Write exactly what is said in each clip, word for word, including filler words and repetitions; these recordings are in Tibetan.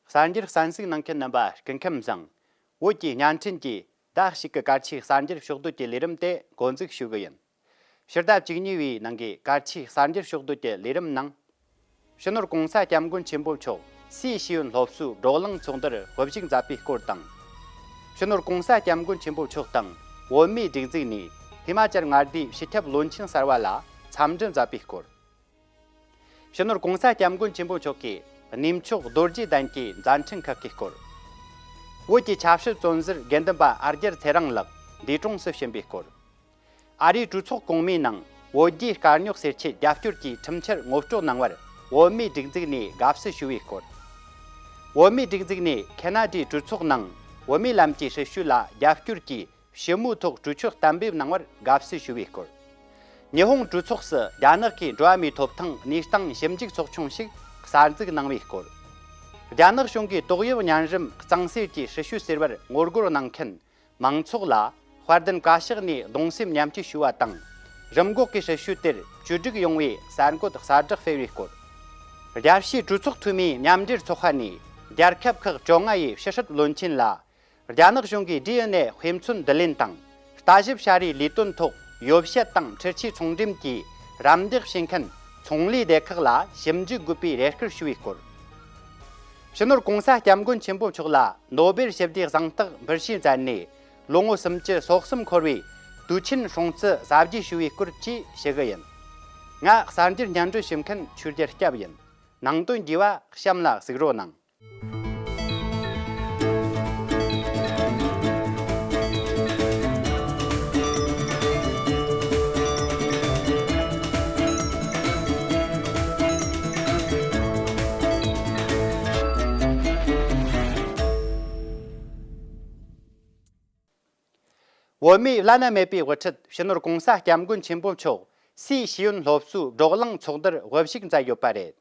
གསར་འགྱུར་གསན་གཟིགས་གནང་མཁན་རྣམ་པ་སྐུ་ཁམས་བཟང་། བོད་ཀྱི་བརྙན་འཕྲིན་གྱི་ཟླ་གཅིག་གི་གལ་ཆེའི་གསར་འགྱུར་ཕྱོགས་བསྡུས་ཀྱི་ལས་རིམ་དེ་འགོ་འཛུགས་ཞུ་གི་ཡིན། ཕྱི་ཟླ་བཅུ་གཉིས་པའི་ནང་གི་གལ་ཆེའི་གསར་འགྱུར་ཕྱོགས་བསྡུས་ཀྱི་ལས་རིམ་ནང་། སྤྱི་ནོར་༸གོང་ས་༸སྐྱབས་མགོན་ཆེན་པོ་མཆོག་སིའི་ཤེས་ཡོན་སློབ་གསོའི་བགྲོ་གླེང་ཚོགས་འདུར་དབུ་བཞུགས་མཛད་པའི་སྐོར་དང་། སྤྱི་ནོར་༸གོང་ས་༸སྐྱབས་མགོན་ཆེན་པོ་མཆོག་དང་བོད་མིའི་སྒྲིག་འཛུགས་ནས་ཧི་མ་ཅལ་མངའ་སྡེའི་སྤྱི་ཁྱབ་བློན་ཆེན་གསར་པ་ལ་འཚམས་འདྲི་མཛད་པའི་སྐོར། སྤྱི་ནོར་༸གོང་ས་༸སྐྱབས་མགོན་ཆེན་པོ་མཆོག་གིས་གནས་མཆོག་རྡོ་རྗེ་གདན་གྱི་མཛད་འཕྲིན་ཁག་གི་སྐོར། བོད་ཀྱི་ཆབ་སྲིད་བཙོན་ཟུར་དགེ་འདུན་པ་ཨ་རྒྱར་ཚེ་རིང་ལགས་འདས་གྲོངས་སུ་ཕྱིན་པའི་སྐོར། ཨ་རིའི་གྲོས་ཚོགས་གོང་མའི་ནང་བོད་རྒྱའི་དཀའ་རྙོག་སེལ་ཆེད་རྒྱབ་སྐྱོར་གྱི་ཁྲིམས་འཆར་ངོ་སྤྲོད་གནང་བར་བོད་མིའི་སྒྲིག་འཛུགས་ནས་དགའ་བསུ་ཞུ་བའི་སྐོར། བོད་མིའི་སྒྲིག་འཛུགས་ནས་ཁེ་ན་ཌའི་གྲོས་ཚོགས་ནང་བོད་མིའི་ལམ་གྱི་སྲི་ཞུ་ལ་རྒྱབ་སྐྱོར་གྱི་ཞི་མོལ་ཐོག་གྲོས་ཆོད་གཏན་འབེབས་གནང་བར་དགའ་བསུ་ཞུ་བའི་སྐོར། ཉི་ཧོང་གྲོས་ཚོགས་སུ་རྒྱ་ནག་གི་འགྲོ་བ་མིའི་ཐོབ་ཐང་གནས་སྟངས་ཞིབ་འཇུག་ཚོགས་ཆུང་ཞིག་གསར་འཛུགས་གནང་བའི་སྐོར། རྒྱ་ནག་གཞུང་གིས་ཏོག་དབྱིབས་གཉན་རིམས་གཙང་སེལ་གྱི་སྲི་ཞུ་ཟེར་བར་ངོ་རྒོལ་གནང་མཁན་མང་ཚོགས་ལ་དཔལ་ལྡན་བཀའ་ཤག་ནས་གདུང་སེམས་མཉམ་སྐྱེད་ཞུ་བ་དང་། རིམས་འགོག་གི་སྲི་ཞུ་དེར་བཅོས་སྒྲིག་ཡོང་བའི་གསར་འགོད་གསལ་བསྒྲགས་སྤེལ་བའི་སྐོར། རྒྱལ་སྤྱིའི་གྲོས་ཚོགས་འཐུས་མིའི་མཉམ་འབྲེལ་ཚོགས་པ་ནས་རྒྱལ་ཁབ་ཁག་བཅོ་ལྔ་ཡི་ཕྱི་སྲིད་བློན་ཆེན་ལ་རྒྱ་ནག་གཞུང་གིས་ཌི་ཨེན་ཨེ་དཔེ་མཚོན་བསྡུ་ལེན་དང་ལྟ་ཞིབ་བྱ་རེས་ལས་དོན་ཐོག་ཡོ་བྱད་དང་འཕྲུལ་ཆས་ཚོང་འགྲེམས་ཀྱིས་རམ་འདེགས་བྱེད་མཁན་ཚོང་ལས་སྡེ་ཁག་ལ་ཞིབ་འཇུག་དགོས་པའི་རེ་སྐུལ་ཞུ་བའི་སྐོར། སྤྱི་ནོར་༸གོང་ས་༸སྐྱབས་མགོན་ཆེན་པོ་མཆོག་ལ་ནོ་སྦེལ་ཞི་བདེའི་གཟེངས་རྟགས་འབུལ་བཞེས་མཛད་ནས་ལོ་ངོ་སུམ་ཅུ་སོ་གསུམ་འཁོར་བའི་དུས་ཆེན་སྲུང་བརྩི་གཟབ་རྒྱས་ཞུ་བའི་སྐོར་བཅས་ཞུ་གི་ཡིན། ང་གསར་འགྱུར་སྙན་སྒྲོན་ཞུ་མཁན་ཆོས་རྒྱལ་སྐྱབས་ཡིན། ནང་དོན་རྒྱས་པ་གཤམ་ལ་གཟིགས་རོགས་གནང་། བོད་མིའི་བླ་ན་མེད་པའི་དབུ་ཁྲིད་སྤྱི་ནོར་༸གོང་ས་༸སྐྱབས་མགོན་ཆེན་པོ་མཆོག་སིའི་ཤེས་ཡོན་སློབ་གསོའི་བགྲོ་གླེང་ཚོགས་འདུར་དབུ་བཞུགས་མཛད་ཡོད་པ་རེད།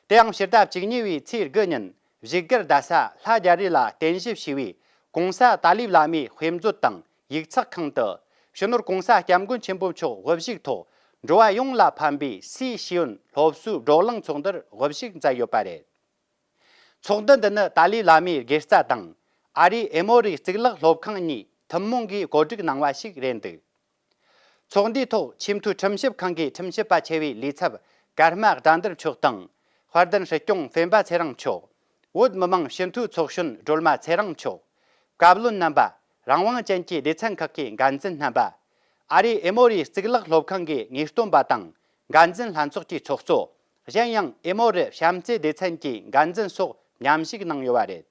དེའང་ཕྱི་ཟླ་བཅུ་གཉིས་པའི་ཚེས་དགུ་ཉིན་བཞུགས་སྒར་རྡ་ས་ལྷ་རྒྱ་རི་ལ་རྟེན་གཞི་བྱས་པའི་༸གོང་ས་ཏཱ་ལའི་བླ་མའི་དཔེ་མཛོད་དང་ཡིག་ཚགས་ཁང་དུ་སྤྱི་ནོར་༸གོང་ས་༸སྐྱབས་མགོན་ཆེན་པོ་མཆོག་དབུ་བཞུགས་ཐོག་འགྲོ་བ་ཡོངས་ལ་ཕན་པའི་སིའི་ཤེས་ཡོན་སློབ་གསོའི་བགྲོ་གླེང་ཚོགས་འདུར་དབུ་བཞུགས་མཛད་ཡོད་པ་རེད། ཚོགས་འདུ་འདི་ནི་ཏཱ་ལའི་བླ་མའི་དགེ་རྩ་དང་ཨ་རིའི་ཨེ་མོ་རི་གཙུག་ལག་སློབ་ཁང་གཉིས་ཐུན་མོང་གིས་གོ་སྒྲིག་གནང་བ་ཞིག་རེད་འདུག་ཚོགས་འདུའི་ཐོག་ཆེས་མཐོའི་ཁྲིམས་ཞིབ་ཁང་གི་ཁྲིམས་ཞིབ་པ་ཆེ་བའི་ལས་ཚབ་ཀརྨ་དགྲ་འདུལ་མཆོག་དང་དཔལ་ལྡན་སྲིད་སྐྱོང་སྤེན་པ་ཚེ་རིང་མཆོག་བོད་མི་མང་སྤྱི་འཐུས་ཚོགས་གཞོན་སྒྲོལ་མ་ཚེ་རིང་མཆོག་བཀའ་བློན་རྣམ་པ། རང་དབང་ཅན་གྱི་སྡེ་ཚན་ཁག་གི་འགན་འཛིན་རྣམ་པ། ཨ་རིའི་ཨེ་མོ་རི་གཙུག་ལག་སློབ་ཁང་གི་ངེས་སྟོན་པ་དང་འགན་འཛིན་ལྷན་ཚོགས་ཀྱི་ཚོགས་གཙོ། གཞན་ཡང་ཨེ་མོ་རི་བྱམས་བརྩེ་སྡེ་ཚན་གྱི་འགན་འཛིན་སོགས་མཉམ་ཞུགས་གནང་ཡོད་པ་རེད།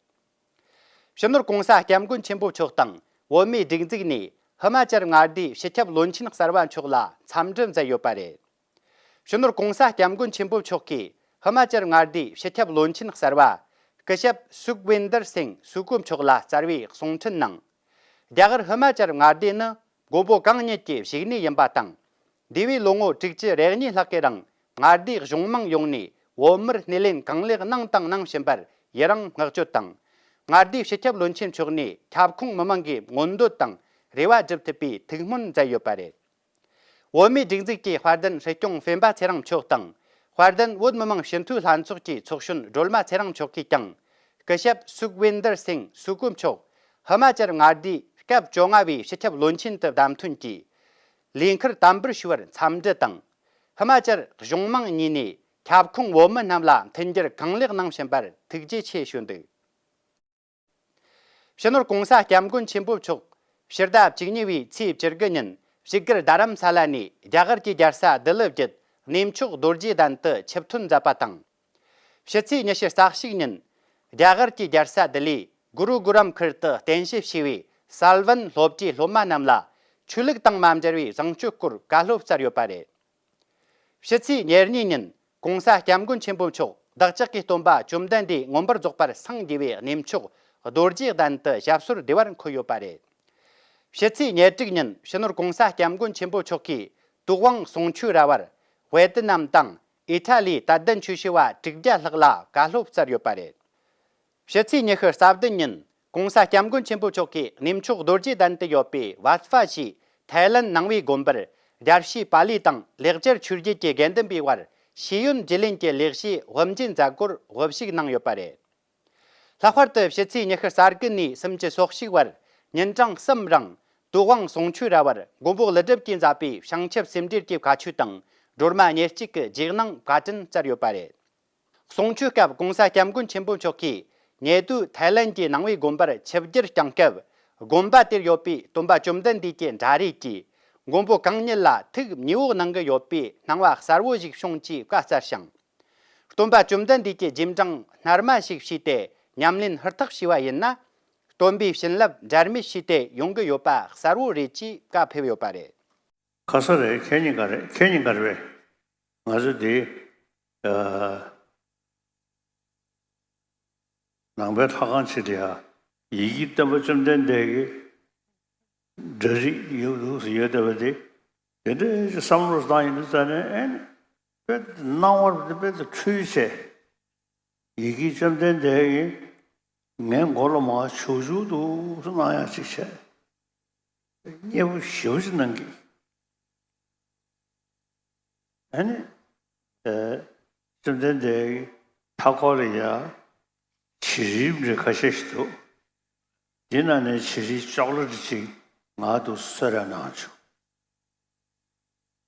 སྤྱི་ནོར་༸གོང་ས་༸སྐྱབས་མགོན་ཆེན་པོ་མཆོག་དང་བོད་མིའི་སྒྲིག་འཛུགས་ནས་ཧི་མ་ཅལ་མངའ་སྡེའི་སྤྱི་ཁྱབ་བློན་ཆེན་གསར་པ་མཆོག་ལ་འཚམས་འདྲི་མཛད་ཡོད་པ་རེད། སྤྱི་ནོར་༸གོང་ས་༸སྐྱབས་མགོན་ཆེན་པོ་མཆོག་གིས་ཧི་མ་ཅལ་མངའ་སྡེའི་སྤྱི་ཁྱབ་བློན་ཆེན་གསར་པ་སྐུ་ཞབས་སུག་ཝིན་དར་སིང་སུ་ཀུ་མཆོག་ལ་སྩལ་བའི་གསུང་འཕྲིན་ནང་། རྒྱ་གར་ཧི་མ་ཅལ་མངའ་སྡེ་ནི་མགོན་པོ་གང་ཉིད་ཀྱི་བཞུགས་གནས་ཡིན་པ་དང་། འདས་པའི་ལོ་ངོ་དྲུག་ཅུ་རེ་གཉིས་ལྷག་གི་རིང་མངའ་སྡེའི་གཞུང་མང་ཡོངས་ནས་བོད་མིར་སྣེ་ལེན་གང་ལེགས་གནང་དང་གནང་བཞིན་པར་ཡི་རང་བསྔགས་བརྗོད་དང་། མངའ་སྡེའི་སྤྱི་ཁྱབ་བློན་ཆེན་མཆོག་ནས་ཁྱབ་ཁོངས་མི་མང་གི་མངོན་འདོད་དང་རེ་བ་སྒྲུབ་ཐུབ་པའི་ཐུགས་སྨོན་མཛད་ཡོད་པ་རེད། བོད་མིའི་སྒྲིག་འཛུགས་ཀྱི་དཔལ་ལྡན་སྲིད་སྐྱོང་སྤེན་པ་ཚེ་རིང་མཆོག་དང་། དཔལ་ལྡན་བོད་མི་མང་སྤྱི་འཐུས་ལྷན་ཚོགས་ཀྱི་ཚོགས་གཞོན་སྒྲོལ་མ་ཚེ་རིང་མཆོག་གིས་ཀྱང་། སྐུ་ཞབས་སུག་ཝིན་དར་སིང་སུ་ཀུ་མཆོག་ཧི་མ་ཅལ་མངའ་སྡེའི་སྐབས་བཅོ་ལྔ་པའི་སྤྱི་ཁྱབ་བློན་ཆེན་དུ་བདམས་ཐོན་གྱིས། ལས་འཁུར་དམ་པོར་ཞུ་བར་འཚམས་འདྲི་དང་། ཧི་མ་ཅལ་གཞུང་མང་གཉིས་ནས་ཁྱབ་ཁོངས་བོད་མི་རྣམས་ལ་མཐུན་འགྱུར་གང་ལེགས་གནང་བཞིན་པར་ཐུགས་རྗེ་ཆེ་ཞུས་འདུག་སྤྱི་ནོར་༸གོང་ས་༸སྐྱབས་མགོན་ཆེན་པོ་མཆོག་ཕྱི་ཟླ་བཅུ་གཉིས་པའི་ཚེས་བཅུ་དགུ་ཉིན་བཞུགས་སྒར་རྡ་རམ་ས་ལ་ནས་རྒྱ་གར་གྱི་རྒྱལ་ས་ལྡི་ལི་བརྒྱུད་གནས་མཆོག་རྡོ་རྗེ་གདན་དུ་ཆིབས་ཐོན་མཛད་པ་དང་། ཕྱི་ཚེས་ཉི་ཤུ་རྩ་གཅིག་ཉིན་རྒྱ་གར་གྱི་རྒྱལ་ས་ལྡི་ལིའི་གུ་རུ་གུ་རམ་ཁིར་དུ་རྟེན་གཞི་བྱས་པའི་སལ་ཝན་སློབ་གྲྭའི་སློབ་མ་རྣམས་ལ་ཆོས་ལུགས་དང་མ་འབྲེལ་བའི་བཟང་སྤྱོད་སྐོར་བཀའ་སློབ་སྩལ་ཡོད་པ་རེད། ཕྱི་ཚེས་ཉེར་གཉིས་ཉིན་༸གོང་ས་༸སྐྱབས་མགོན་ཆེན་པོ་མཆོག་བདག་ཅག་གི་སྟོན་པ་བཅོམ་ལྡན་འདས་མངོན་པར་རྫོགས་པར་སངས་རྒྱས་པའི་གནས་མཆོག་རྡོ་རྗེ་གདན་དུ་ཞབས་སོར་བདེ་བར་འཁོད་ཡོད་པ་རེད། ཕྱི་ཚེས་ཉེར་དྲུག་ཉིན་སྤྱི་ནོར་༸གོང་ས་༸སྐྱབས་མགོན་ཆེན་པོ་མཆོག་གིས་ཏུའུ་ཝང་གསུང་ཆོས་ར་བར་ཝེ་ཏི་ནམ་དང་ཨི་ཐ་ལིའི་དད་ལྡན་ཆོས་ཞུ་བ་དྲུག་བརྒྱ་ལྷག་ལ་བཀའ་སློབ་སྩལ་ཡོད་པ་རེད། ཕྱི་ཚེས་ཉི་ཤུ་རྩ་བདུན་ཉིན་༸གོང་ས་༸སྐྱབས་མགོན་ཆེན་པོ་མཆོག་གིས་གནས་མཆོག་རྡོ་རྗེ་གདན་དུ་ཡོད་པའི་ཝཱ་ཏི་ཕ་ཞེས་ཐའི་ལན་ནང་པའི་དགོན་པར་རྒྱལ་སྤྱིའི་པཱ་ལི་དང་ལེགས་སྦྱར་ཆོས་བརྒྱུད་ཀྱི་དགེ་འདུན་པའི་དབར་ཤེས་ཡོན་བརྗེ་ལེན་གྱི་ལས་གཞིའི་དབུ་འབྱེད་མཛད་སྒོར་དབུ་བཞུགས་གནང་ཡོད་པ་རེད། ལྷག་པར་དུ་ཕྱི་ཚེས་ཉི་ཤུ་རྩ་དགུ་ནས་སུམ་ཅུ་སོ་གཅིག་བར་ཉིན་གྲངས་གསུམ་རིང་དུ་དབང་གསུང་ཆོས་ར་བར་མགོན་པོ་ཀླུ་སྒྲུབ་ཀྱིས་མཛད་པའི་བྱང་ཆུབ་སེམས་འགྲེལ་གྱི་བཀའ་ཆོས་དང་སྒྲོལ་མ་ཉེར་གཅིག་གི་རྗེས་གནང་བཀའ་དྲིན་སྩལ་ཡོད་པ་རེད། གསུང་ཆོས་སྐབས་༸གོང་ས་༸སྐྱབས་མགོན་ཆེན་པོ་མཆོག་གིས་ཉེ་དུས་ཐའི་ལན་གྱི་ནང་པའི་དགོན་པར་ཆིབས་བསྒྱུར་བསྐྱངས་སྐབས། དགོན་པ་དེར་ཡོད་པའི་སྟོན་པ་བཅོམ་ལྡན་འདས་ཀྱི་འདྲ་རེས་ཀྱིས་མགོན་པོ་གང་ཉིད་ལ་ཐུགས་མཉེས་པོ་གནང་གི་ཡོད་པའི་སྣང་བ་གསལ་བོ་ཞིག་བྱུང་ཅེས་བཀའ་སྩལ་ཞིང་། སྟོན་པ་བཅོམ་ལྡན་འདས་ཀྱི་རྗེས་འབྲང་སྣར་མ་ཞིག་བྱས་ཏེ་ཉམས་ལེན་ཧུར་ཐག་བྱས་པ་ཡིན་ན། སྟོན་པའི་བྱིན་རླབས་འབྲལ་མེད་བྱས་ཏེ་ཡོང་གི་ཡོད་པ་གསལ་བོ་རེད་ཅེས་བཀའ་ཕེབས་ཡོད་པ་རེད། ཁ་ས་རེད། ཁྱེད་གཉིས་ཀ་རེད། ཁྱེད་གཉིས་ཀ་རེད་པས། ང་ཚོ་འདི་ཨ་ནང་པའི་ལྷ་ཁང་ཆེ་དེ་ཡ་ཡི་གེ་སྟོན་པ་བཅོམ་ལྡན་འདས་ཀྱི་འདྲ་རིས་ཡོད་འདུག་ཟེར་ཡོད་བསྡད་པ་དེ། དེ་འདྲའི་བསམ་བློ་བཏང་ཡིན་དུས་ཙང་ནས་ཨེ་ནི་དཔེ་སྣང་བར་དེ་དཔེ་དུ་འཁྲུལ་བྱས། ཡི་གེ་བཅོམ་ལྡན་འདས་ཀྱིས་ངའི་མགོ་ལ་མར་བྱུག་བྱུག་འདུག་སེ་གནང་ཡག་ཅིག་བྱས། མཉེས་པོ་ཞེ་པོ་ཅིག་གནང་གི། ཨ་ནི། ཨེ། བཅོམ་ལྡན་འདས་ཀྱི་མཐའ་འཁོར་ལ་ཡ། བྱི་རིལ་འདྲ་ཁ་ཤས་ཤིག་འདུག་འདི་ནང་ནས་བྱི་རིལ་ཅོག་ལེ་འདྲ་ཅིག་ང་འདུག་གསོལ་རས་གནང་བྱུང་།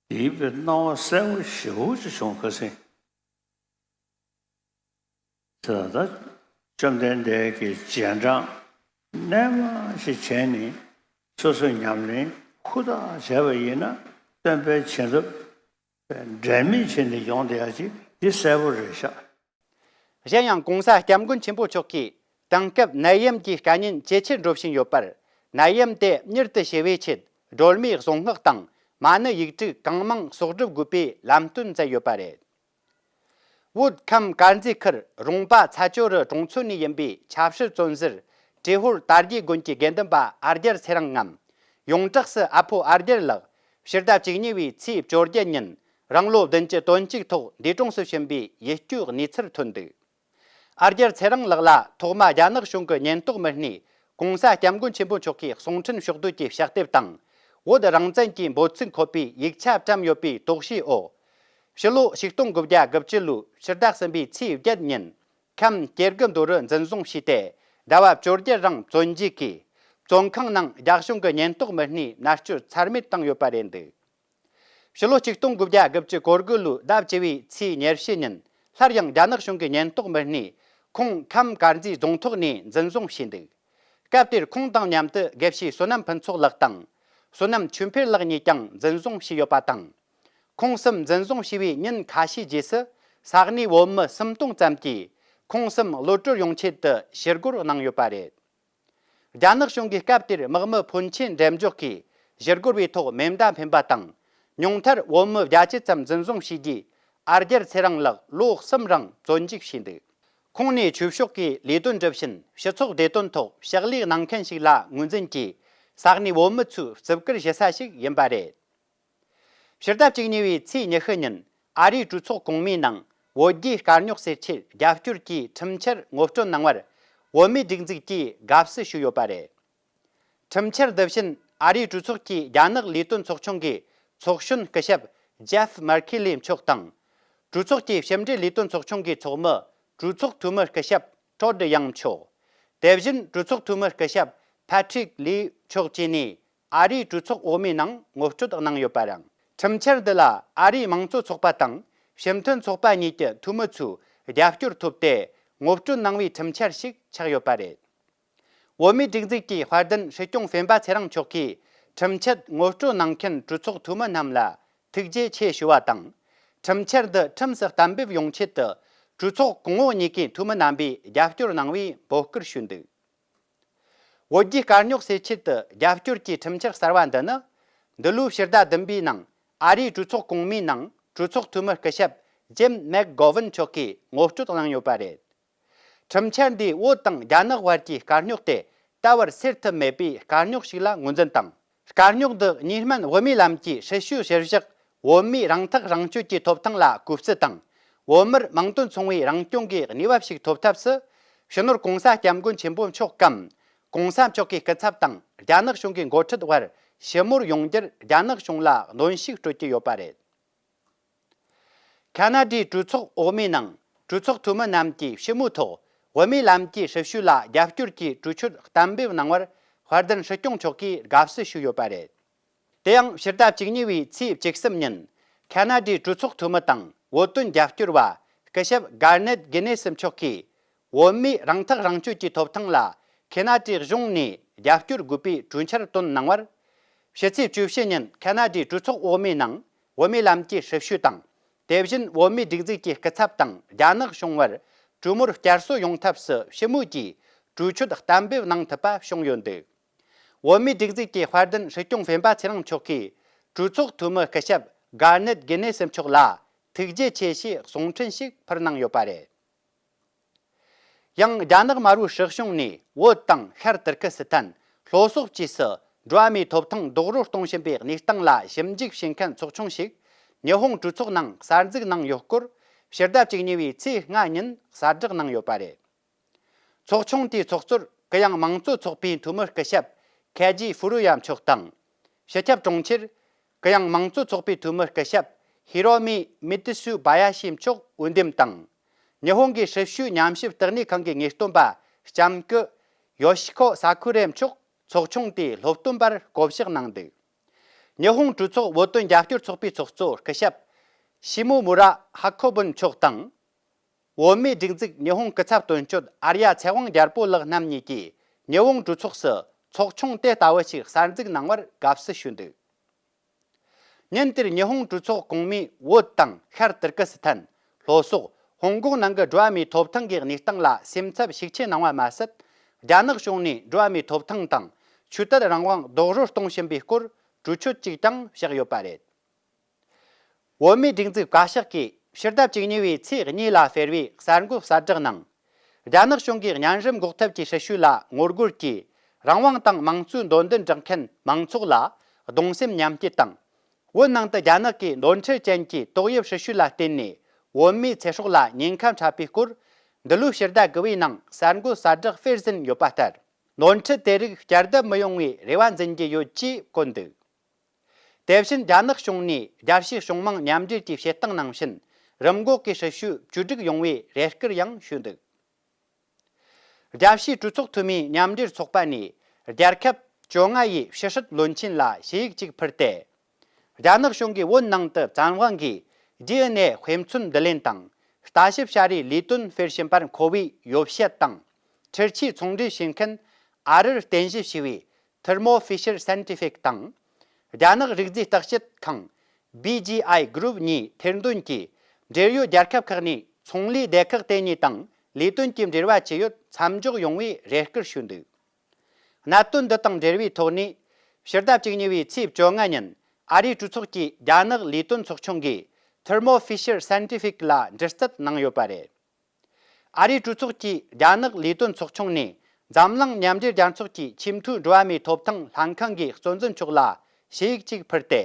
དེའི་དཔེ་སྣང་བ་གསལ་པོ་ཞེ་པོ་ཅིག་བྱུང་། ཁ་སང་། ད་ལྟ་བཅོམ་ལྡན་འདས་ཀྱི་རྗེས་འབྲང་རྣལ་མ་ཞིག་བྱས་ནས་སོ་སོའི་ཉམས་ལེན་ཧུར་ཐག་བྱས་པ་ཡིན་ན་སྟོན་པའི་བྱིན་རླབས་འབྲལ་མེད་བྱས་ནས་ཡོང་བསྡད་ཡག་ཅིག་འདི་གསལ་པོ་རེད་ཤག་གཞན་ཡང་༸གོང་ས་༸སྐྱབས་མགོན་ཆེན་པོ་མཆོག་གིས་དེང་སྐབས་ནད་ཡམས་ཀྱི་དཀའ་ཉེན་ཇེ་ཆེར་འགྲོ་བཞིན་ཡོད་པར། ནད་ཡམས་དེ་མྱུར་དུ་ཞི་བའི་ཆེད་སྒྲོལ་མའི་གཟུངས་སྔགས་དང་མ་ཎི་ཡིག་དྲུག་གང་མང་གསོག་སྒྲུབ་དགོས་པའི་ལམ་སྟོན་མཛད་ཡོད་པ་རེད། བོད་ཁམས་དཀར་མཛེས་ཁུལ་རོང་པ་ཚ་ཇོ་རི་གྲོང་ཚོ་ནས་ཡིན་པའི་ཆབ་སྲིད་བཙོན་ཟུར་ཏྲེ་ཧོར་དར་རྒྱས་དགོན་གྱི་དགེ་འདུན་པ་ཨ་རྒྱལ་ཚེ་རིང་ངམ། ཡོངས་གྲགས་སུ་ཨ་ཕོ་ཨ་རྒྱལ་ལགས་ཕྱི་ཟླ་བཅུ་གཉིས་པའི་ཚེས་བཅོ་བརྒྱད་ཉིན་རང་ལོ་བདུན་ཅུ་དོན་གཅིག་ཐོག་འདས་གྲོངས་སུ་ཕྱིན་པའི་ཡིད་སྐྱོའི་གནས་ཚུལ་ཐོན་འདུག་ཨ་རྒྱལ་ཚེ་རིང་ལགས་ལ་ཐོག་མ་རྒྱ་ནག་གཞུང་གི་ཉེན་རྟོག་མི་སྣས་༸གོང་ས་༸སྐྱབས་མགོན་ཆེན་པོ་མཆོག་གི་གསུང་འཕྲིན་ཕྱོགས་བསྡུས་ཀྱི་ཕྱག་དེབ་དང་། བོད་རང་བཙན་གྱི་འབོད་ཚིག་འཁོད་པའི་ཡིག་ཆ་བཀྲམ་ཡོད་པའི་དོགས་གཞིའི་འོག་ཕྱི་ལོ་ཆིག་སྟོང་དགུ་བརྒྱ་དགུ་བཅུ་ལོའི་ཕྱི་ཟླ་གསུམ་པའི་ཚེས་བརྒྱད་ཉིན་ཁམས་སྐྱེ་རྒུ་མདོ་རུ་འཛིན་བཟུང་བྱས་ཏེ་ཟླ་བ་བཅོ་བརྒྱད་རིང་བཙོན་འཇུག་གིས་བཙོན་ཁང་ནང་རྒྱ་གཞུང་གི་ཉེན་རྟོག་མི་སྣས་མནར་གཅོད་ཚར་མེད་བཏང་ཡོད་པ་རེད་འདུག་ཕྱི་ལོ་ཆིག་སྟོང་དགུ་བརྒྱ་དགུ་བཅུ་གོ་དགུ་ལོའི་ཟླ་བཅུ་བའི་ཚེས་ཉེར་བཞི་ཉིན་སླར་ཡང་རྒྱ་ནག་གཞུང་གི་ཉེན་རྟོག་མི་སྣས་ཁོང་ཁམས་དཀར་མཛེས་རྫོང་ཐོག་ནས་འཛིན་བཟུང་བྱས་འདུག་སྐབས་དེར་ཁོང་དང་མཉམ་དུ་དགེ་བཤེས་བསོད་ནམས་ཕུན་ཚོགས་ལགས་དང་། བསོད་ནམས་ཆོས་འཕེལ་ལགས་གཉིས་ཀྱང་འཛིན་བཟུང་བྱས་ཡོད་པ་དང་། ཁོང་གསུམ་འཛིན་བཟུང་བྱས་པའི་ཉིན་ཁ་ཤས་རྗེས་སུ་ས་གནས་བོད་མི་སུམ་སྟོང་ཙམ་གྱིས་ཁོང་གསུམ་གློད་གྲོལ་ཡོང་ཆེད་དུ་ཞུ་སྒོར་གནང་ཡོད་པ་རེད། རྒྱ་ནག་གཞུང་གིས་སྐབས་དེར་དམག་མི་ཕོན་ཆེན་འགྲེམས་འཇོག་གིས་ཞུ་སྒོར་བའི་ཐོག་མེ་མདའ་འཕེན་པ་དང་། ཉུང་མཐར་བོད་མི་བརྒྱད་ཅུ་ཙམ་འཛིན་བཟུང་བྱས་རྗེས་ཨ་རྒྱལ་ཚེ་རིང་ལགས་ལོ་གསུམ་རིང་བཙོན་འཇུག་བྱས་འདུག་ཁོང་ནི་ཆོས་ཕྱོགས་ཀྱི་ལས་དོན་སྒྲུབ་བཞིན་སྤྱི་ཚོགས་བདེ་དོན་ཐོག་ཕྱག་ལས་གནང་མཁན་ཞིག་ལ་ངོས་འཛིན་གྱིས་ས་གནས་བོད་མི་ཚོས་བརྩི་བཀུར་ཞུ་ས་ཞིག་ཡིན་པ་རེད། ཕྱི་ཟླ་བཅུ་གཉིས་པའི་ཚེས་ཉི་ཤུ་ཉིན་ཨ་རིའི་གྲོས་ཚོགས་གོང་མའི་ནང་བོད་རྒྱའི་དཀའ་རྙོག་སེལ་ཆེད་རྒྱབ་སྐྱོར་གྱི་ཁྲིམས་འཆར་ངོ་སྤྲོད་གནང་བར་བོད་མིའི་སྒྲིག་འཛུགས་ཀྱིས་དགའ་བསུ་ཞུས་ཡོད་པ་རེད། ཁྲིམས་འཆར་འདི་བཞིན་ཨ་རིའི་གྲོས་ཚོགས་ཀྱི་རྒྱ་ནག་ལས་དོན་ཚོགས་ཆུང་གི་ཚོགས་གཞོན་སྐུ་ཞབས་ཇེབ་མར་ཁེ་ལེ་མཆོག་དང་། གྲོས་ཚོགས་ཀྱི་ཕྱི་འབྲེལ་ལས་དོན་ཚོགས་ཆུང་གི་ཚོགས་མི་གྲོས་ཚོགས་འཐུས་མི་སྐུ་ཞབས་ཀྲོ་ཌི་ཡང་མཆོག་དེ་བཞིན་གྲོས་ཚོགས་འཐུས་མི་སྐུ་ཞབས་ཕ་ཁྲིག་ལི་མཆོག་བཅས་ནས་ཨ་རིའི་གྲོས་ཚོགས་འོག་མའི་ནང་ངོ་སྤྲོད་གནང་ཡོད་པ་རེད། ཁྲིམས་འཆར་འདི་ལ་ཨ་རིའི་དམངས་གཙོ་ཚོགས་པ་དང་སྤྱི་མཐུན་ཚོགས་པ་གཉིས་ཀྱི་འཐུས་མི་ཚོས་རྒྱབ་སྐྱོར་ཐོབ་སྟེ་ངོ་སྤྲོད་གནང་བའི་ཁྲིམས་འཆར་ཞིག་ཆགས་ཡོད་པ་རེད། བོད་མིའི་སྒྲིག་འཛུགས་ཀྱི་དཔལ་ལྡན་སྲིད་སྐྱོང་སྤེན་པ་ཚེ་རིང་མཆོག་གིས་ཁྲིམས་འཆར་ངོ་སྤྲོད་གནང་མཁན་གྲོས་ཚོགས་འཐུས་མི་རྣམས་ལ་ཐུགས་རྗེ་ཆེ་ཞུ་བ་དང་། ཁྲིམས་འཆར་འདི་ཁྲིམས་སུ་གཏན་འབེབས་ཡོང་ཆེད་དུ་གྲོས་ཚོགས་གོང་འོག་གཉིས་ཀའི་འཐུས་མི་རྣམ་པས་རྒྱབ་སྐྱོར་གནང་བའི་འབོད་སྐུལ་ཞུས་འདུག་བོད་རྒྱའི་དཀའ་རྙོག་སེལ་ཆེད་དུ་རྒྱབ་སྐྱོར་གྱི་ཁྲིམས་འཆར་གསར་བ་འདི་ནི། འདི་ལོའི་ཕྱི་ཟླ་བདུན་པའི་ནང་ཨ་རིའི་གྲོས་ཚོགས་གོང་མའི་ནང་གྲོས་ཚོགས་འཐུས་མི་སྐུ་ཞབས་ཇིམ་མེག་གོ་ཝན་མཆོག་གིས་ངོ་སྤྲོད་གནང་ཡོད་པ་རེད། ཁྲིམས་འཆར་འདིས་བོད་དང་རྒྱ་ནག་བར་གྱི་དཀའ་རྙོག་དེ་ད་བར་སེལ་ཐུབ་མེད་པའི་དཀའ་རྙོག་ཞིག་ལ་ངོས་འཛིན་དང་། དཀའ་རྙོག་འདི་གཉིས་སྨན་དབུ་མའི་ལམ་གྱི་སྲིད་བྱུས་གཞིར་བཞག་བོད་མིའི་རང་ཐག་རང་གཅོད་ཀྱི་ཐོབ་ཐང་ལ་གུས་བརྩི་དང་། བོད་མིར་མིང་དོན་མཚུངས་པའི་རང་སྐྱོང་གི་གནས་བབ་ཞིག་ཐོབ་ཐབས་སུ། སྤྱི་ནོར་༸གོང་ས་༸སྐྱབས་མགོན་ཆེན་པོ་མཆོག་གམ། ༸གོང་ས་མཆོག་གི་སྐུ་ཚབ་དང་རྒྱ་ནག་གཞུང་གི་འགོ་ཁྲིད་དབར་ཞི་མོལ་ཡོང་རྒྱུར་རྒྱ་ནག་གཞུང་ལ་གནོན་ཤུགས་སྤྲོད་ཀྱི་ཡོད་པ་རེད། ཁ་ན་ཌའི་གྲོས་ཚོགས་འོག་མའི་ནང་གྲོས་ཚོགས་འཐུས་མི་རྣམས་ཀྱིས་ཞི་མོལ་ཐོག་ བོད་མིའི་ལམ་གྱི་སྲི་ཞུ་ལ་རྒྱབ་སྐྱོར་གྱི་གྲོས་ཆོད་གཏན་འབེབས་གནང་བར་དཔལ་ལྡན་སྲིད་སྐྱོང་མཆོག་གིས་དགའ་བསུ་ཞུས་ཡོད་པ་རེད། དེ་ཡང་ཕྱི་ཟླ་བཅུ་གཉིས་པའི་ཚེས་བཅུ་གསུམ་ཉིན་ཁ་ན་ཌའི་གྲོས་ཚོགས་འཐུས་མི་དང་བོད་དོན་རྒྱབ་སྐྱོར་བ་སྐུ་ཞབས་གར་ནེད་གི་ནེ་སི་མཆོག་གིས། བོད་མིའི་རང་ཐག་རང་གཅོད་ཀྱི་ཐོབ་ཐང་ལ་ཁེ་ན་ཏྲིའི་གཞུང་ནས་རྒྱབ་སྐྱོར་དགོས་པའི་གྲོས་འཆར་བཏོན་གནང་བར། ཕྱི་ཚེས་བཅུ་བཞི་ཉིན་ཁ་ན་ཏྲའི་གྲོས་ཚོགས་འོག་མའི་ནང་བོད་མིའི་ལམ་གྱི་སྲི་ཞུ་དང་། དེ་བཞིན་བོད་མིའི་སྒྲིག་འཛུགས་ཀྱི་སྐུ་ཚབ་དང་རྒྱ་ནག་གཞུང་བར་གྲོས་མོལ་བསྐྱར་གསོ་ཡོང་ཐབས་སུ་ཞི་མོལ་གྱིས་གྲོས་ཆོད་གཏན་འབེབས་གནང་ཐུབ་པ་བྱུང་ཡོད་འདུག་བོད་མིའི་སྒྲིག་འཛུགས་ཀྱི་དཔལ་ལྡན་སྲིད་སྐྱོང་སྤེན་པ་ཚེ་རིང་མཆོག་གིས་གྲོས་ཚོགས་འཐུས་མི་སྐུ་ཞབས་གར་ནེད་གི་ནེ་སི་མཆོག་ལ་ཐུགས་རྗེ་ཆེ་ཞེས་གསུང་འཕྲིན་ཞིག་ཕུལ་གནང་ཡོད་པ་རེད། ཡང་རྒྱ་ནག་དམར་པོའི་སྲིད་གཞུང་ནས་བོད་དང་ཤར་ཏུར་ཀི་སི་ཐན་ལྷོ་སོག་བཅས་སུ་འགྲོ་བ་མིའི་ཐོབ་ཐང་རྡོག་རོལ་གཏོང་བཞིན་པའི་གནས་སྟངས་ལ་ཞིབ་འཇུག་བྱེད་མཁན་ཚོགས་ཆུང་ཞིག་ཉི་ཧོང་གྲོས་ཚོགས་ནང་གསར་འཛུགས་གནང་ཡོད་སྐོར། ཕྱི་ཟླ་བཅུ་གཉིས་པའི་ཚེས་ལྔ་ཉིན་གསལ་བསྒྲགས་གནང་ཡོད་པ་རེད། ཚོགས་ཆུང་དེའི་ཚོགས་གཙོར་གུ་ཡངས་དམངས་གཙོ་ཚོགས་པའི་འཐུས་མི་སྐུ་ཞབས་ཁེ་ཇི་ཧྥུ་རུ་ཡ་མཆོག་དང་། སྤྱི་ཁྱབ་དྲུང་ཆེར་གུ་ཡངས་དམངས་གཙོ་ཚོགས་པའི་འཐུས་མི་སྐུ་ཞབས་ཧི་རོ་མི་མི་ཏི་སུ་བ་ཡ་ཤི་མཆོག་འོས་འདེམས་དང་། ཉི་ཧོང་གི་སྲི་ཞུའི་ཉམས་ཞིབ་བརྟག་གནས་ཁང་གི་ངེས་སྟོན་པ་ལྕམ་སྐུ་ཡོ་ཤི་ཁོ་ས་ཁུ་རེ་མཆོག་ཚོགས་ཆུང་དེའི་སློབ་སྟོན་པར་བསྐོ་གཞག་གནང་འདུག་ཉི་ཧོང་གྲོས་ཚོགས་བོད་དོན་རྒྱབ་སྐྱོར་ཚོགས་པའི་ཚོགས་གཙོ་སྐུ་ཞབས་ཤི་མོ་མུ་ར་ཧ་ཁོ་བུན་མཆོག་དང་། བོད་མིའི་སྒྲིག་འཛུགས་ཉི་ཧོང་སྐུ་ཚབ་དོན་གཅོད་ཨར་ཡ་ཚེ་དབང་རྒྱལ་པོ་ལགས་རྣམ་གཉིས་ཀྱིས་ཉི་ཧོང་གྲོས་ཚོགས་སུ་ཚོགས་ཆུང་དེ་ལྟ་བུ་ཞིག་གསར་འཛུགས་གནང་བར་དགའ་བསུ་ཞུས་འདུག་ཉིན་དེར་ཉི་ཧོང་གྲོས་ཚོགས་གོང་མས་བོད་དང་ཤར་ཏུར་ཀི་སི་ཐན། ལྷོ་སོག་ཧོང་ཀོང་ནང་གི་འགྲོ་བ་མིའི་ཐོབ་ཐང་གི་གནས་སྟངས་ལ་སེམས་འཚབ་ཤུགས་ཆེ་གནང་བ་མ་ཟད། རྒྱ་ནག་གཞུང་ནས་འགྲོ་བ་མིའི་ཐོབ་ཐང་དང་ཆོས་དད་རང་དབང་རྡོག་རོལ་གཏོང་བཞིན་པའི་སྐོར་གྲོས་ཆོད་ཅིག་ཀྱང་བཞག་ཡོད་པ་རེད། བོད་མིའི་སྒྲིག་འཛུགས་བཀའ་ཤག་གིས་ཕྱི་ཟླ་བཅུ་གཉིས་པའི་ཚེས་གཉིས་ལ་སྤེལ་བའི་གསར་འགོད་གསལ་བསྒྲགས་ནང་། རྒྱ་ནག་གཞུང་གིས་གཉན་རིམས་འགོག་ཐབས་ཀྱི་སྲི་ཞུ་ལ་ངོ་རྒོལ་གྱིས་རང་དབང་དང་དམངས་གཙོའི་འདོད་འདུན་བསྒྲགས་མཁན་མང་ཚོགས་ལ་གདུང་སེམས་མཉམ་སྐྱེད་དང་། བོད་ནང་དུ་རྒྱ་ནག་གིས་འདོད་འཕྲོད་ཅན་གྱི་ཏོག་དབྱིབས་སྲི་ཞུ་ལ་བརྟེན་ནས་བོད་མིའི་ཚེ་སྲོག་ལ་ཉེན་ཁ་འཕྲད་པའི་སྐོར། འདི་ལོའི་ཕྱི་ཟླ་དགུ་པའི་ནང་གསར་འགོད་གསལ་བསྒྲགས་སྤེལ་ཟིན་ཡོད་པ་ལྟར། ནོར་འཁྲུལ་དེ་རིགས་བསྐྱར་ལྡབ་མི་ཡོང་བའི་རེ་བ་འཛིན་གྱི་ཡོད་ཅེས་བཀོད་འདུག་དེ་བཞིན་རྒྱ་ནག་གཞུང་ནས་རྒྱལ་སྤྱིའི་གཞུང་མང་མཉམ་འབྲེལ་གྱི་བྱེད་སྟངས་ནང་བཞིན་རིམས་འགོག་གི་སྲི་ཞུ་བཅོས་སྒྲིག་ཡོང་བའི་རེ་སྐུལ་ཡང་ཞུས་འདུག་རྒྱལ་སྤྱིའི་གྲོས་ཚོགས་འཐུས་མིའི་མཉམ་འབྲེལ་ཚོགས་པ་ནས་རྒྱལ་ཁབ་བཅོ་ལྔ་ཡི་ཕྱི་སྲིད་བློན་ཆེན་ལ་ཞུ་ཡིག་ཅིག་ཕུལ་ཏེ། རྒྱ་ནག་གཞུང་གིས་བོད་ནང་དུ་བཙན་དབང་གིས་ཌི་ཨེན་ཨེ་དཔེ་མཚོན་བསྡུ་ལེན་དང་ལྟ་ཞིབ་བྱ་རེས་ལས་དོན་སྤེལ་བཞིན་པར་མཁོ་བའི་ཡོ་བྱད་དང་། འཕྲུལ་ཆས་ཚོང་འབྲེལ་བྱེད་མཁན་ཨ་རིར་རྟེན་གཞི་བྱས་པའི་Thermo Fisher Scientific དང་། རྒྱ་ནག་རིག་རྫས་བརྟག་དཔྱད་ཁང་། བི་ཇི་ཨའི་གུ་རུབ་གཉིས་ཐེར་འདོན་གྱིས་འབྲེལ་ཡོད་རྒྱལ་ཁབ་ཁག་ནས་ཚོང་ལས་སྡེ་ཁག་དེ་གཉིས་དང་ལས་དོན་གྱི་འབྲེལ་བ་ཇི་ཡོད་མཚམས་འཇོག་ཡོང་བའི་རེ་སྐུལ་ཞུས་འདུག་གནད་དོན་འདི་དང་འབྲེལ་བའི་ཐོག་ནས། ཕྱི་ཟླ་བཅུ་གཉིས་པའི་ཚེས་བཅོ་ལྔ་ཉིན་ཨ་རིའི་གྲོས་ཚོགས་ཀྱི་རྒྱ་ནག་ལས་དོན་ཚོགས་ཆུང་གིས་Thermo Fisher Scientific ལ་འདྲི་རྩད་གནང་ཡོད་པ་རེད། ཨ་རིའི་གྲོས་ཚོགས་ཀྱི་རྒྱ་ནག་ལས་དོན་ཚོགས་ཆུང་ནས་འཛམ་གླིང་མཉམ་འབྲེལ་རྒྱལ་ཚོགས་ཀྱི་ཆེས་མཐོའི་འགྲོ་བ་མིའི་ཐོབ་ཐང་ལྷན་ཁང་གི་གཙོ་འཛིན་མཆོག་ལ་ཞུ་ཡིག་ཅིག་ཕུལ་ཏེ།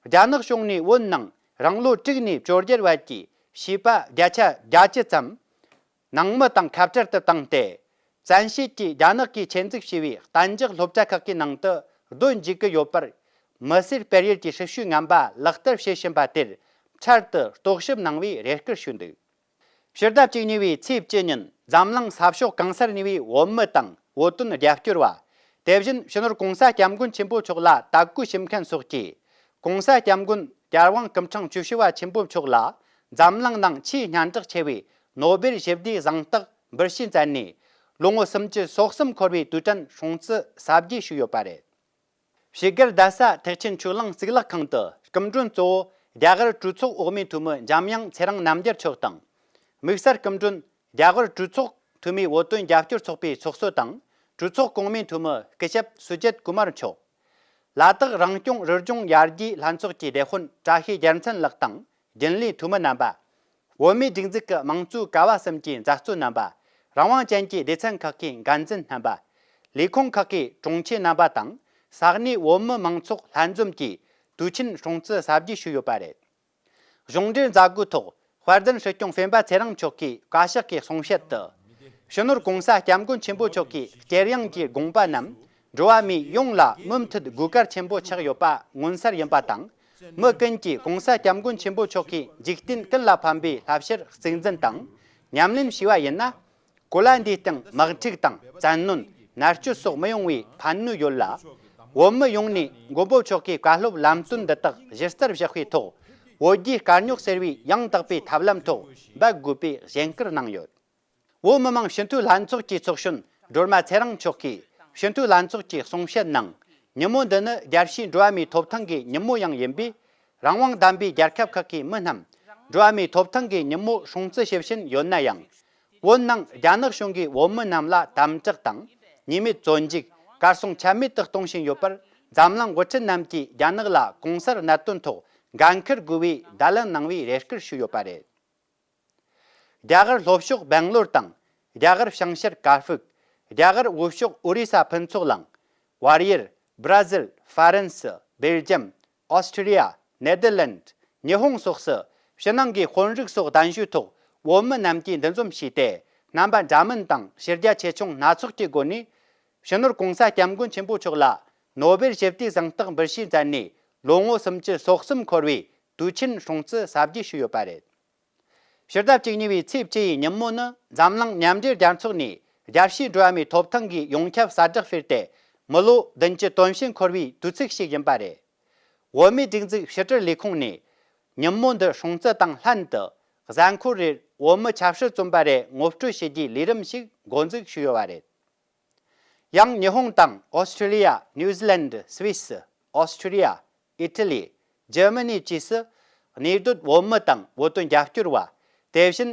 རྒྱ་ནག་གཞུང་ནས་བོད་ནང་རང་ལོ་དྲུག་ནས་བཅོ་བརྒྱད་བར་གྱི་བྱིས་པ་བརྒྱ་ཆ་བརྒྱད་ཅུ་ཙམ། ནང་མི་དང་ཁ་བྲལ་དུ་བཏང་སྟེ། བཙན་ཤེད་ཀྱིས་རྒྱ་ནག་གིས་ཆེད་འཛུགས་བྱས་པའི་གཏན་འཇགས་སློབ་གྲྭ་ཁག་གི་ནང་དུ་སྡོད་འཇུག་གི་ཡོད་པར། མི་སེར་སྤེལ་ཡུལ་གྱི་སྲི་ཞུའི་ངན་པ་ལག་བསྟར་བྱེད་བཞིན་པ་དེར་འཕྲལ་དུ་རྟོག་ཞིབ་གནང་བའི་རེ་སྐུལ་ཞུས་འདུག་ཕྱི་ཟླ་བཅུ་གཉིས་པའི་ཚེས་བཅུ་ཉིན་འཛམ་གླིང་ས་ཕྱོགས་གང་སར་གནས་པའི་བོད་མི་དང་བོད་དོན་རྒྱབ་སྐྱོར་བ། དེ་བཞིན་སྤྱི་ནོར་གོང་ས་སྐྱབས་མགོན་ཆེན་པོ་མཆོག་ལ་དད་གུས་ཞུ་མཁན་སོགས་ཀྱིས། གོང་ས་སྐྱབས་མགོན་རྒྱལ་དབང་སྐུ་ཕྲེང་བཅུ་བཞི་པ་ཆེན་པོ་མཆོག་ལ་འཛམ་གླིང་ནང་ཆེས་སྙན་གྲགས་ཆེ་བའི་ནོ་སྦེལ་ཞི་བདེའི་གཟེངས་རྟགས་འབུལ་བཞེས་མཛད་ནས། ལོ་ངོ་སུམ་ཅུ་སོ་གསུམ་འཁོར་བའི་དུས་དྲན་སྲུང་བརྩི་གཟབ་རྒྱས་ཞུས་ཡོད་པ་རེད། བྱེས་སྒར་རྡ་ས་ཐེག་ཆེན་ཆོས་གླིང་གཙུག་ལག་ཁང་དུ་སྐུ་མགྲོན་གཙོ་བོ་རྒྱ་གར་གྲོས་ཚོགས་འོག་མའི་འཐུས་མི་འཇམ་དབྱངས་ཚེ་རིང་རྣམ་རྒྱལ་མཆོག་དང་། དམིགས་བསལ་སྐུ་མགྲོན་རྒྱ་གར་གྲོས་ཚོགས་འཐུས་མིའི་བོད་དོན་རྒྱབ་སྐྱོར་ཚོགས་པའི་ཚོགས་གཙོ་དང་། གྲོས་ཚོགས་གོང་མའི་འཐུས་མི་སྐུ་ཞབས་སུ་ཇིད་ཀུ་མར་མཆོག་ལ་དྭགས་རང་སྐྱོང་རི་ལྗོངས་ཡར་རྒྱས་ལྷན་ཚོགས་ཀྱི་སྡེ་དཔོན་བཀྲ་ཤིས་རྒྱལ་མཚན་ལགས་དང་། རྒྱུན་ལས་འཐུས་མི་རྣམ་པ། བོད་མིའི་སྒྲིག་འཛུགས་ཀྱི་དམངས་གཙོའི་ཀ་བ་གསུམ་གྱི་མཛད་གཙོ་རྣམ་པ། རང་དབང་ཅན་གྱི་སྡེ་ཚན་ཁག་གི་འགན་འཛིན་རྣམ་པ། ལས་ཁུངས་ཁག་གི་དྲུང་ཆེ་རྣམ་པ་དང་། ས་གནས་བོད་མི་མང་ཚོགས་ལྷན་འཛོམས་ཀྱིས་དུས་ཆེན་སྲུང་བརྩི་གཟབ་རྒྱས་ཞུས་ཡོད་པ་རེད། གཞུང་འབྲེལ་མཛད་སྒོའི་ཐོག་དཔལ་ལྡན་སྲིད་སྐྱོང་སྤེན་པ་ཚེ་རིང་མཆོག་གིས་བཀའ་ཤག་གི་གསུང་བཤད་དུ། སྤྱི་ནོར་གོང་ས་སྐྱབས་མགོན་ཆེན་པོ་མཆོག་གིས་དཀྱེལ་ཡངས་ཀྱི་དགོངས་པ་རྣམས་འགྲོ་བ་མི་ཡོངས་ལ་མུ་མཐུད་དགོས་གལ་ཆེན་པོ་ཆགས་ཡོད་པ་མངོན་གསལ་ཡིན་པ་དང་། མི་ཀུན་གྱིས་གོང་ས་སྐྱབས་མགོན་ཆེན་པོ་མཆོག་གི་འཇིག་རྟེན་ཀུན་ལ་ཕན་པའི་བསླབ་བྱར་གཙིགས་འཛིན་དང་ཉམས་ལེན་བྱས་པ་ཡིན་ན། གོ་ལ་འདིའི་སྟེང་དམག་འཁྲུག་དང་བཙན་གནོན། མནར་གཅོད་སོགས་མི་ཡོང་བའི་ཕན་ནུས་ཡོད་ལ། བོད་མི་ཡོངས་ནས་མགོན་པོ་མཆོག་གི་བཀའ་སློབ་ལམ་སྟོན་འདི་དག་གཞི་རྩར་བཞག་པའི་ཐོག་བོད་རྒྱའི་དཀའ་རྙོག་སེལ་བའི་ཡང་དག་པའི་ཐབས་ལམ་ཐོག་འབད་དགོས་པའི་གཞེན་སྐུལ་གནང་ཡོད། བོད་མི་མང་སྤྱི་འཐུས་ལྷན་ཚོགས་ཀྱི་ཚོགས་གཞོན་སྒྲོལ་མ་ཚེ་རིང་མཆོག་གིས་སྤྱི་འཐུས་ལྷན་ཚོགས་ཀྱི་གསུང་བཤད་ནང་། ཉིན་མོ་འདི་ནི་རྒྱལ་སྤྱིའི་འགྲོ་བ་མིའི་ཐོབ་ཐང་གི་ཉིན་མོ་ཡང་ཡིན་པས། རང་དབང་ལྡན་པའི་རྒྱལ་ཁབ་ཁག་གི་མི་རྣམས་འགྲོ་བ་མིའི་ཐོབ་ཐང་གི་ཉིན་མོ་སྲུང་བརྩི་ཞུ་བཞིན་ཡོད་ན་ཡང་། བོད་ནང་རྒྱ་ནག་གཞུང་གིས་བོད་མི་རྣམས་ལ་དམ་དྲག་དང་། ཉེས་མེད་བཙོན་འཇུག་གར་སོང་ཆ་མེད་དུ་གཏོང་བཞིན་ཡོད་པར། འཛམ་གླིང་འགོ་ཁྲིད་རྣམས་ཀྱིས་རྒྱ་ནག་ལ་གང་སར་གནད་དོན་ཐོག་འགན་འཁུར་དགོས་པའི་བརྡ་ལན་གནང་བའི་རེ་སྐུལ་ཞུས་ཡོད་པ་རེད། རྒྱ་གར་ལྷོ་ཕྱོགས་སྦེང་ལོར་དང་། རྒྱ་གར་བྱང་ཤར་ཀར་ཕུག་རྒྱ་གར་དབུས་ཕྱོགས་ཨོ་རི་ས་ཕུན་ཚོགས་གླིང་། བལ་ཡུལ། བྷྲ་ཟིལ། ཧྥ་རན་སི། སྦེལ་ཇམ། ཨོ་སི་ཁྲི་ལི་ཡ། ནེ་དར་ལེནྜ། ཉི་ཧོང་སོགས་སུ་ཕྱི་ནང་གི་དཔོན་རིགས་སོགས་གདན་ཞུའི་ཐོག་བོད་མི་རྣམས་ཀྱིས་འདུ་འཛོམས་བྱས་ཏེ། རྣམ་པ་འདྲ་མིན་དང་ཕྱི་རྒྱལ་ཆེ་ཆུང་སྣ་ཚོགས་ཀྱི་སྒོ་ནས། སྤྱི་ནོར་གོང་ས་སྐྱབས་མགོན་ཆེན་པོ་མཆོག་ལ་ནོ་བེལ་ཞི་བདེའི་གཟེངས་རྟགས་འབུལ་བཞེས་མཛད་ནས། ལོ་ངོ་སུམ་ཅུ་སོ་གསུམ་འཁོར་བའི་དུས་ཆེན་སྲུང་བརྩི་གཟབ་རྒྱས་ཞུས་ཡོད་པ་རེད། ཕྱི་ཟླ་བཅུ་གཉིས་པའི་ཚེས་བཅུ་ཡི་ཉིན་མོ་ནི། འཛམ་གླིང་མཉམ་འབྲེལ་རྒྱལ་ཚོགས་ནས་རྒྱལ་སྤྱིའི་འགྲོ་བ་མིའི་ཐོབ་ཐང་གི་ཡོངས་ཁྱབ་གསལ་བསྒྲགས་སྤེལ་ཏེ། མི་ལོ་བདུན་ཅུ་དོན་བཞི་འཁོར་བའི་དུས་ཚིགས་ཤིག་ཡིན་པ་རེད། བོད་མིའི་སྒྲིག་འཛུགས་ཕྱི་དྲིལ་ལས་ཁུངས་ནས། ཉིན་མོ་འདི་སྲུང་བརྩི་དང་ལྷན་དུ། གཟའ་འཁོར་རེར་བོད་མི་ཆབ་སྲིད་བཙོན་པ་རེ་ངོ་སྤྲོད་བྱེད་རྒྱུའི་ལས་རིམ་ཞིག་འགོ་འཛུགས་ཞུས་ཡོད་པ་རེད། ཡང་ཉི་ཧོང་དང་ཨོ་སི་ཁྲི་ལི་ཡ། ནིའུ་ཛི་ལན། སུད་སི། ཨོ་སི་ཁྲི་ལི་ཡ། ཨི་ཊ་ལི། འཇར་མ་ནི་བཅས་སུ་གནས་སྡོད་བོད་མི་དང་བོད་དོན་རྒྱབ་སྐྱོར་བ། དེ་བཞིན་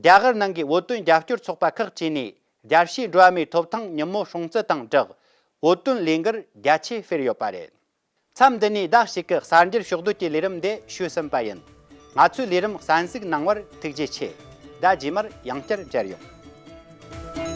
རྒྱ་གར་ནང་གི་བོད་དོན་རྒྱབ་སྐྱོར་ཚོགས་པ་ཁག་བཅས་ནས་རྒྱལ་སྤྱིའི་འགྲོ་བ་མིའི་ཐོབ་ཐང་ཉིན་མོ་སྲུང་བརྩི་དང་སྦྲགས། བོད་དོན་ལས་འགུལ་རྒྱ་ཆེ་སྤེལ་ཡོད་པ་རེད། མཚམས་འདི་ནས་ཟླ་གཅིག་གི་གསར་འགྱུར་ཕྱོགས་བསྡུས་ཀྱི་ལས་རིམ་འདི་ཞུས་ཟིན་པ་ཡིན། ང་ཚོའི་ལས་རིམ་གསན་གཟིགས་གནང་བར་ཐུགས་རྗེ་ཆེ། ཟླ་རྗེས་མར་ཡང་བསྐྱར་མཇལ་ཡོང་།